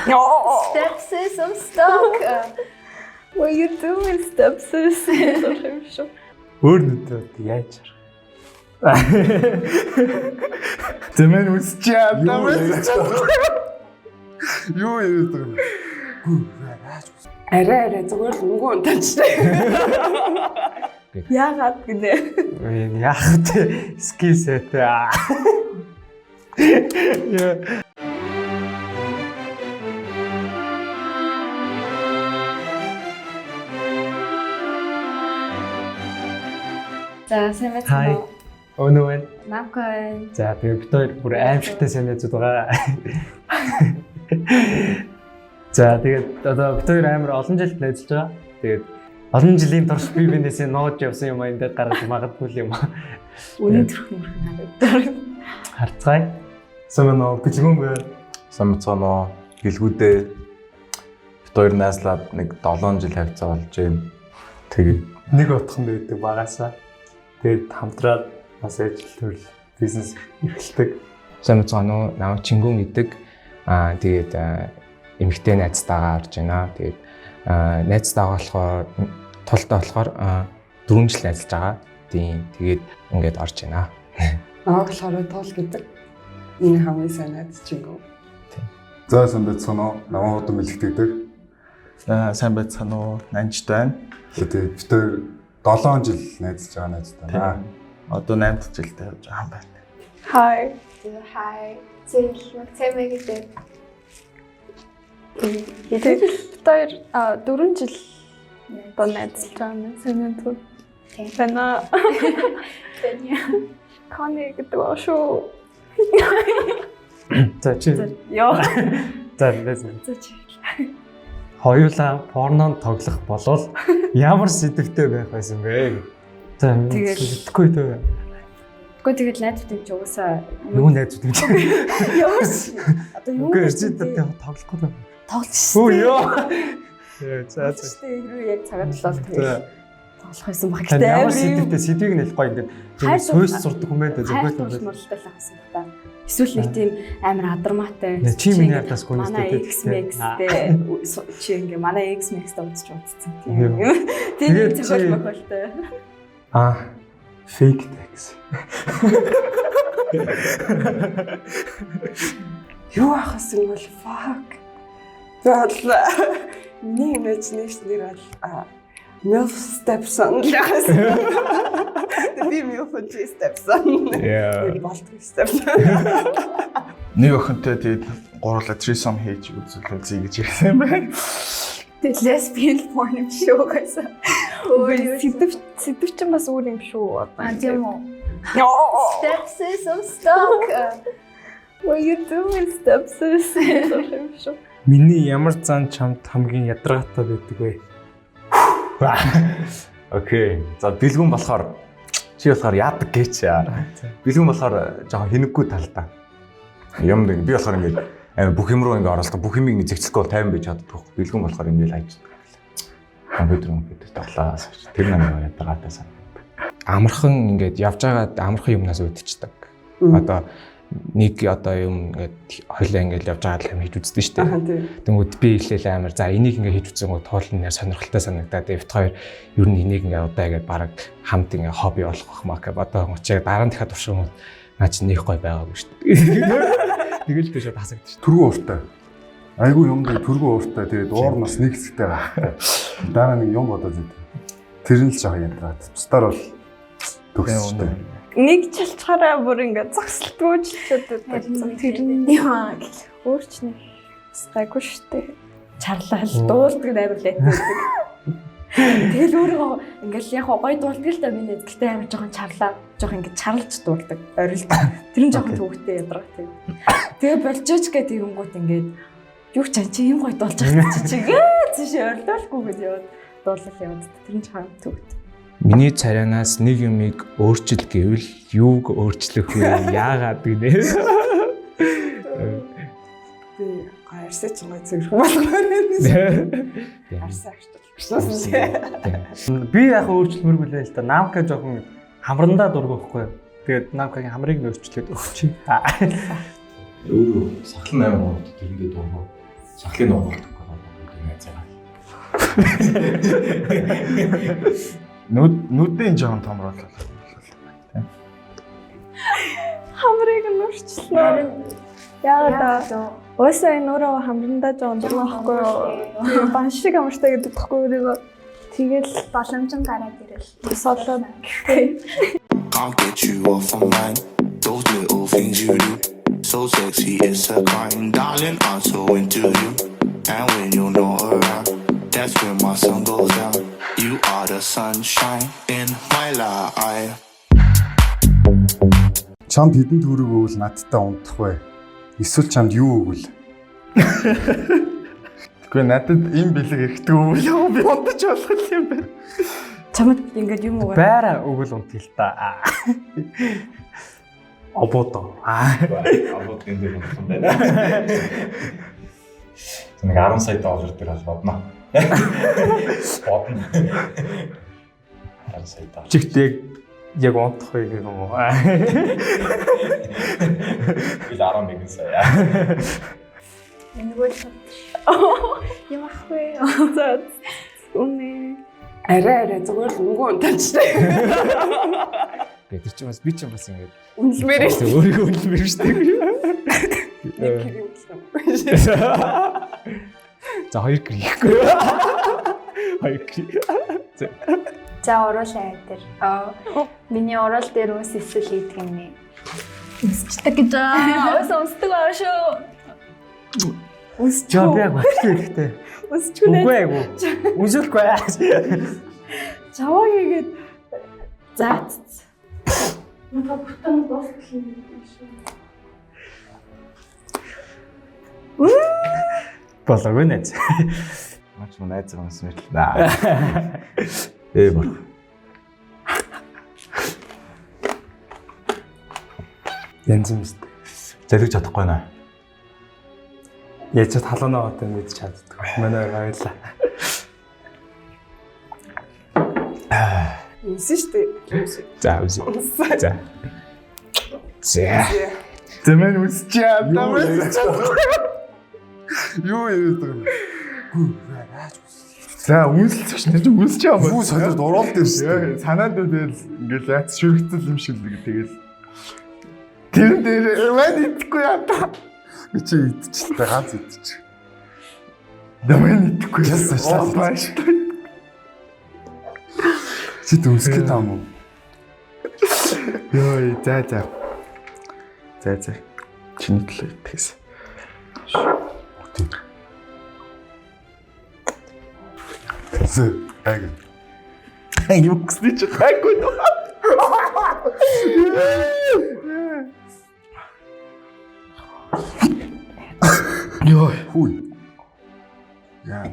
Stepsis, I'm stuck. What you doing, stepsis? Юм шүү. Өөр нүдээ яаж харах? Зэмэн үсч ядаа. Юу яриад байгаа юм? Арай арай зүгээр л өнгөө унтаачтай. Яагаад гинэ? Яах вэ? Skill set. Яа. За, сайн байцгаана уу? Өнөө байна. Намка байна. За, тэгээ бид хоёр бүр аимшигтай сайн найзууд байгаа. За, тэгээд одоо бид хоёр амар олон жил найзалж байгаа. Тэгээд олон жилийн турш би бинээсээ нууж явсан юм аа энэ дээр гаргаж магадгүй юм аа. Үнэн төрх мөрхөн харагдав. Харцгаая. Сайн байна уу? Бэлгүүн байна. Сайн байцгаана уу? Гэлгүүдээ бид хоёр найзлаад нэг 7 жил хавцаа болж байна. Тэгээд нэг утганд байдаг багасаа. Тэгээд хамтраад бас ажил төрөл бизнес эрхэлдэг. Сайн байцгаана уу? Намайг Чингүн гэдэг. Аа тэгээд эмэгтэй найзтайгаа орж байна. Тэгээд найзтайгаа болохоор тултай болохоор 4 жил найзалж байгаа. Тийм. Тэгээд ингээд орж байна. Намайг болохоор Тул гэдэг. Миний хамгийн сайн найз Чингүн. Тийм. За, сайн байцгаана уу? Намайг Худам бэлтгэдэг. За, сайн байцгаана уу? Нанжд байна. Тэгээд бид хоёр 7 жил найзалж байгаа найзтай байна. Одоо 8 дахь жилдээ явж байгаа юм байна. Hi. Hi. Зэл Максимэ гэдэг. Тэгээд бид хоёр 4 жил одоо найзалж байгаа юм. Сайн найзууд. Байна. Тэний. Кони гэдэг ба шүү. За чи. Йоо. За лээс. За чи. Хоёулаа порнонд тоглох болвол ямар сэдвтэй байх байсан бэ? За Тэгэл- мэдэхгүй дээ. Гэхдээ тэгэл найзууд юм чи угаасаа Юу найзууд юм чи? Ямар ч одоо юу Үгүй чи тоглохгүй даа. тоглож Үу ёо. За за. Шүү яг цагаат л бол тэгэл тоглох байсан баг. Тань ямар сэдвтэй сэдвийг нь хэлэхгүй ингээд Хайр сууйс сурдаг хүн байна Хайр зөвхөн дурлал мурлалтай л авсан баг та. Эсвэл нэг тийм амар адармаатай. Нэ, чи миний ардаас Манай гүнэстэй X Max-тэй чи ингээ манай X Max-тэй удаж удацсан тийм Юу. юм. Тийм Тэгээд чи- зохиол мохиолтой. Аа fake tax. Юу ах гэсэн бол fuck. Тэгэл миний imagination нэр бол MILF stepson л ахсан. Би MILF чи stepson. Яа. Болтгүй stepson. Нэг охинтой тэгээд гурлаа threesome хийж үзүүлээ зүй гэж ярьсан юм байна. Тэгээд lesbian porn юм шүү гэсэн. Үгүй сэдв чинь бас өөр юм шүү. А тийм үү. Йоо. Stepsis, I'm stuck. What you doing, stepsis? Юм шүү. Миний ямар зан чамд хамгийн ядаргаатай байдаг вэ? Окей. За бэлгүүн болохоор чи болохоор яадаг гэж. Бэлгүүн болохоор жоохон хинэггүй талдаа. Юм нэг би болохоор ингээд амар бүх юм руу ингээд оролдох, бүх юм ингээд зэгцлэхгүй бол тайван байж чаддаг. Бэлгүүн болохоор ингээд хайж. Компьютер компьютер тоглоо. Тэр намайг ядаргаатай сан. Амархан ингээд явж байгаад амархан юмнаас үүдчихдэг. Одоо нэг одоо юм ингээд хойлоо ингээд явж байгаа л юм хийж үздэг шүү Аа дээ. тийм. Тэнгүүд би хэлээл амар за энийг ингээд хийж үзэнгүү тоолн нэр сонирхолтой санагдаад бид хоёр ер нь энийг ингээд удаа ингээд бараг хамт ингээд хобби болох бах маа гэх одоо учаа дараа нь дахиад турших юм бол наа чи нэх гой байгаагүй шүү дээ. Тэгэл тийш тасагдчих. Түргэн ууртай. Айгүй юм дээр түргэн ууртай. Тэгээд уур нас нэг хэсэгтэй гарахтай. Дараа нэг юм бодож идэв. Тэр нь л жоохон ядраад. Бусдаар бол төгсчтэй. Нэг чалчгаараа бүр ингээд зогсолтгүй чалчаад байдаг. Тэр нь юм аа гэл. өөр ч нэг гайгүй шүү дээ. Чарлал дуулдаг амар лайт байдаг. Тэгэл өөрөө ингээл яг гой дуулдаг л та миний найз. Гэтэ амар жоохон чарлаа. Жоохон ингээд чарлж дуулдаг. Орилдог. Тэр нь жоохон төвөгтэй ядаргатай. Тэгээ болжооч гэх тэгэнгүүт ингээд юу ч ан чи юм гой дуулж байгаа чи чи гээ тийш орилдоолгүй гэж яваад дуулал яваад. Тэр нь жоохон төвөгтэй. Миний царайнаас нэг юмыг өөрчил гэвэл юуг өөрчлөх вэ? Яагаад гинэ? Би арсаа ч гой цэвэрхэн болгоор байна. Арсаа агчлаа. Би яг өөрчлөмөргүй л л да. Намка жоохон хамрандаа дургүй байхгүй юу? Тэгээд Намкагийн хамрыг нь өөрчлөөд өгчий. Өөрөө сахлан амар гоо тэрэндээ дургу. Шахлын нугалдаггүй юм найзаа. Нүд нүдийн жоохон томруулах. Хамрыг нь өөрчлөө. Яагаад аа? Уусаа энэ өөрөө хамрандаа жоон дургүй байхгүй юу? Тийм, Бан шиг хамартай гэдэг тахгүй өөрийгөө. Тэгэл Боломжин гараад ирэл. тусаалаа. Can't get you off my mind. Those little things you do, so sexy, it's a crime, darling. I'm so into you, and when you're not around, that's when my sun goes down. You are the sunshine in my life. Чамд хэдэн төгрөг өгвөл надтай унтах вэ? Эсвэл чамд юу өгвөл? Тэгэхгүй надад ийм бэлэг хэрэгтэй үйл яа би унтаж болох юм байна. Чамд ингээд юм уу? Байраа өгөл унтъя л та. Ободо. Абууд энэ дээр унтах юм байна. Нэг 10 сая доллар дээр бол бодно. Бодно. 10 сая доллар. Чигт яг яг унтах вэ гэх юм уу? Би л 11 сая. Энэгүй л юм ахгүй. За үнэ. Арай арай зүгээр л өнгө унтаачтай. Гэ тэр чинь бас би чинь бас ингээд Үнэлмээр шүү. өөрийгөө үнэлмээр шүү дээ. Нэг гэр юм л. За хоёр гэр хийхгүй. Хоёр гэр. За. За уруулаа дээр. Аа миний уруул дээр үс эсэл хийдэг юм нэ. Үнсчдэг гэж аа. Уус үнсдэг аа шүү. Жаа би яг багшлаа ихтэй. Үнсчгүй нэ. Үгүй айгу. Үнсэхгүй. Чаваа хийгээд заац. Мага бүтэн дуустал юм шүү. Болоогүй найз. Мач мөн найз юмс мэт л да. Ээ бүр. Янз юм шүү. Залгиж чадахгүй наа. Яаж ч халуунаа одоо мэдж чаддаг. Манай баярлаа. Үнсэн шүү дээ. За үс. За. За. Зэмэн үсч яа. Юу яриад байгаа юм? За үнсэлцэгч нэр чинь үнсч яа. Юу солиод уруул дээр шүү дээ. Санаанд тэгэл ингээл яац шүргцэл юм шиг л тэгэл. Тэр дээр мань идэхгүй яа та. Би чи идчихлээ ганц идчих. Дэмэн идэхгүй. Яс ажиллаа. Бааш. Чи дүнсгэх юм уу? Йой, за за. За за. Чиний төлөө итгэсэн. Зэ. Айг. Юу гэсний чи гайгүй нөө. Йой, Хүй. Яа.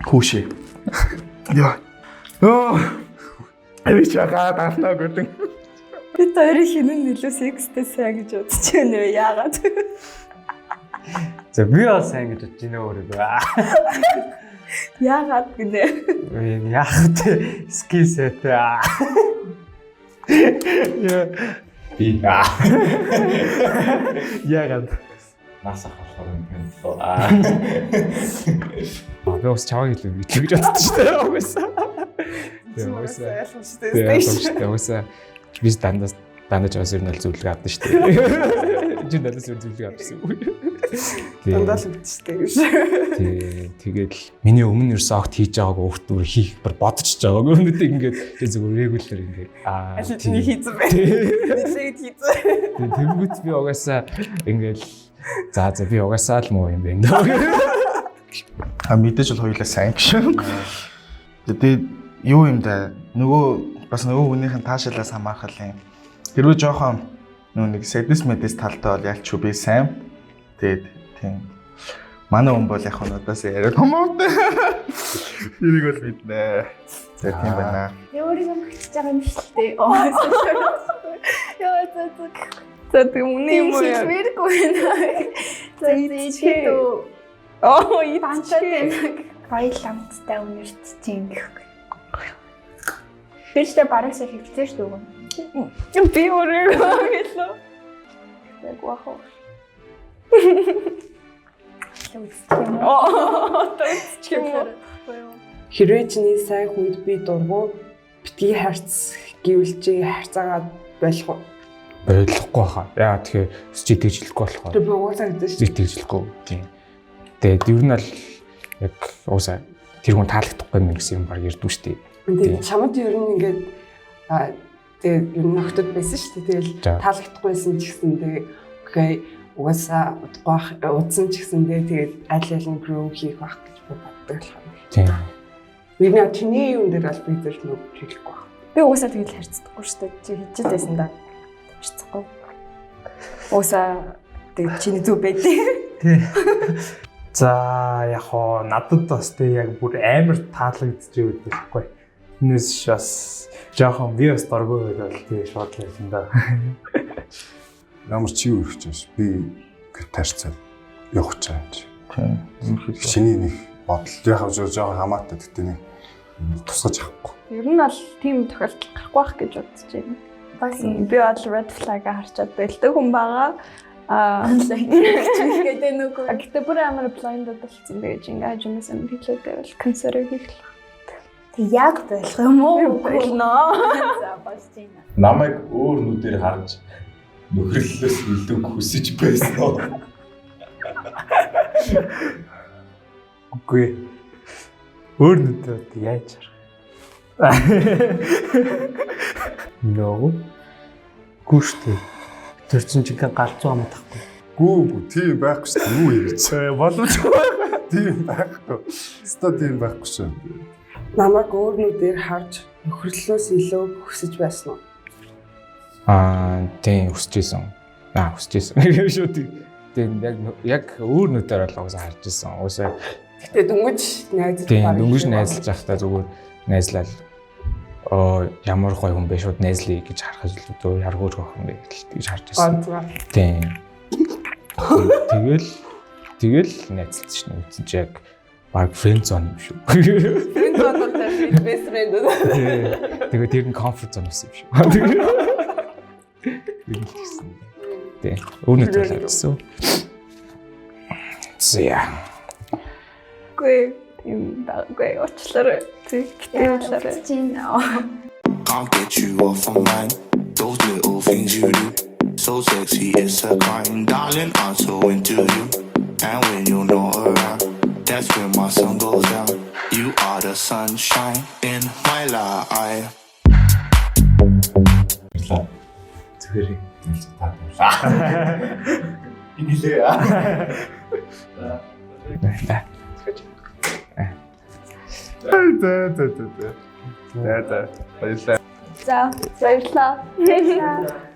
хүүшээ. Йой. Оо. Би чагаа дарнаа гэдэг. Бид хоёрын хин нь илүү секстэй сайн гэж бодож байна вэ? Яагаад? За би бол сайн гэж бодож байна өөрийгөө. Яагаад гинэ? Энэ яах вэ? Skill set. Яа. Би Яагаад? нас ах болохоор юм л. Би бас чаваа хэлээ гэж бодсон шүү дээ. Угаасаа. Тэгээ угаасаа. Ойлгомжтой Тэгээ шүү дээ. угаасаа би дандаа дандаа чаваас ер нь л зөвлөгөө авдаг шүү дээ. Чи дандаа зөв зөвлөгөө авчихсан юм. Дандаа л өвчтэй гэж. Тий, тэгэл миний өмнө ерөөсөө огт хийж байгаагүй өөрт өөр хийх бүр бодож байгаагүй. Өмнөдөө ингээд би зүгээр регулэр ингээд аа Аль хэдийн хийцэн байна. Нилээд хийцэн. тий, Тэнгүүт би угаасаа ингээд за за би угаасаа л муу юм байна. А мэдээж бол хоёулаа сайн гэж. Тэгээд юу юм да нөгөө бас нөгөө хүнийх нь таашаалаас хамаархал юм. Хэрвээ жоохон нөгөө нэг садис мэдээс талтай бол ялч би сайн. Тэгээд тийм манай хүн бол яг надаас яриад хамаатай. Тэрийг бол мэднэ. За тийм байна. Өөрийгөө мэгтэж байгаа юм шиг л дээ. Оо. Яа за за. За тэг үнэ юм уу? яа? Хэлмээргүй байна. За идчихээ. зээ Оо Бантаад идчихээ. байна. Баял амттай үнэрт чинь гэхгүй. Тэрсээ бараг сая хэвцээ шүү дээ. Би өөрийгөө гэлөө. Яг вахав. Үзчих юм уу? Одоо үзчих юм уу? Хэрвээ чиний сайн хүнд би дургу битгий харьц гэвэл чи харьцаагаа болох уу? Болохгүй хаа. Яа тэгэхээр чи тэгжлэхгүй болохоор. Тэр би угаасаа гэдэг шүү. Тэгжлэхгүй. Тийм. Тэгээд ер нь бол яг угаасаа тэр хүн таалагдахгүй юм гэсэн юм баг ярьдгүй шүү дээ. Тэгээд чамд ер нь ингээд тэгээд ер нь нөхдөд байсан шүү дээ. Тэгэл таалагдахгүйсэн ч гэсэн тэгээд окей угаасаа удахгүй удсан ч гэсэн тэгээд аль аль нь grow хийх байх гэж би боддог л байна. Тийм. Ер нь чиний юм дээр бол би зэрэг нүг хэлэхгүй байна. Би угаасаа тэгэл харьцдаггүй шүү дээ. Чи хийж л байсан да. Харьцахгүй. Угаасаа тэгээд чиний зүг байдیں۔ Тий. За яг хоо надад бас тэг яг бүр амар таалагдчихэв гэхгүй. Энэс бас жоохон би бас дургүй байвал тэг шууд л юм да. Ямар чи юу их чинь би тарьцаад явах чаа юм чи. Тийм. Чиний нэг бодол яг жоохон хамаатай гэхдээ нэг тусгаж авахгүй. Ер нь бол тийм тохиолдол гарахгүй байх гэж бодож байна. Бас би бол red flag-а харчаад бэлдэг хүн байгаа. Аа гэдэг нүггүй. Гэтэ бүр амар blinded болсон гэж ингээ хажуунаас юм хэлээд байвал consider хийх л. Тэг яг болох юм уу? Болно. За болж байна. Намайг өөр нүдээр харж нөхөрлөлөөс илүү хүсэж байсан уу? Үгүй. Өөр нүдээр яаж харах? No. Гүү штэ. Тэр чинь жинхэнэ галзуу амт тахгүй. Гүү гүү тийм байхгүй шүү дээ. Юу ярьж. Боломжгүй байх. Тийм байхгүй. Ста тийм байхгүй шүү. Намайг өөр нүдээр харж нөхөрлөлөөс илүү хүсэж байсан уу? Аа тийм хүсэж исэн. Аа хүсэж исэн. Шүү дээ. Тийм яг өөр нүдээр бол угаасаа харж исэн. Угаасаа Гэтэ дөнгөж найзалж тийм дөнгөж найзалж байхдаа зүгээр найзлал ямар гоё хүн бэ шууд найзлая гэж харах илүү яргууж байх юм бэ гэж харж байсан. Тийм. Тэгэл найзалсан шин үтсэн чи яг баг friend zone юм шүү. Friend zone бол best friend. Тэгээ тэр нь comfort zone байсан юм шүү. Тэр нь тэгсэн. Тийм. Өөр нүдээр харсан. За. Үгүй тийм байгаагүй уучлаарай. Тэгтээ уучлаарай. Can't get you off my mind. Those little things you do. So sexy, it's a crime. Darling, I'm so into you. And when you're not around, that's when my sun goes down. You are the sunshine in my life. Зүгээр та. Ингэлээ. За за за за. За за. Баярлалаа. За, баярлалаа. Баярлалаа.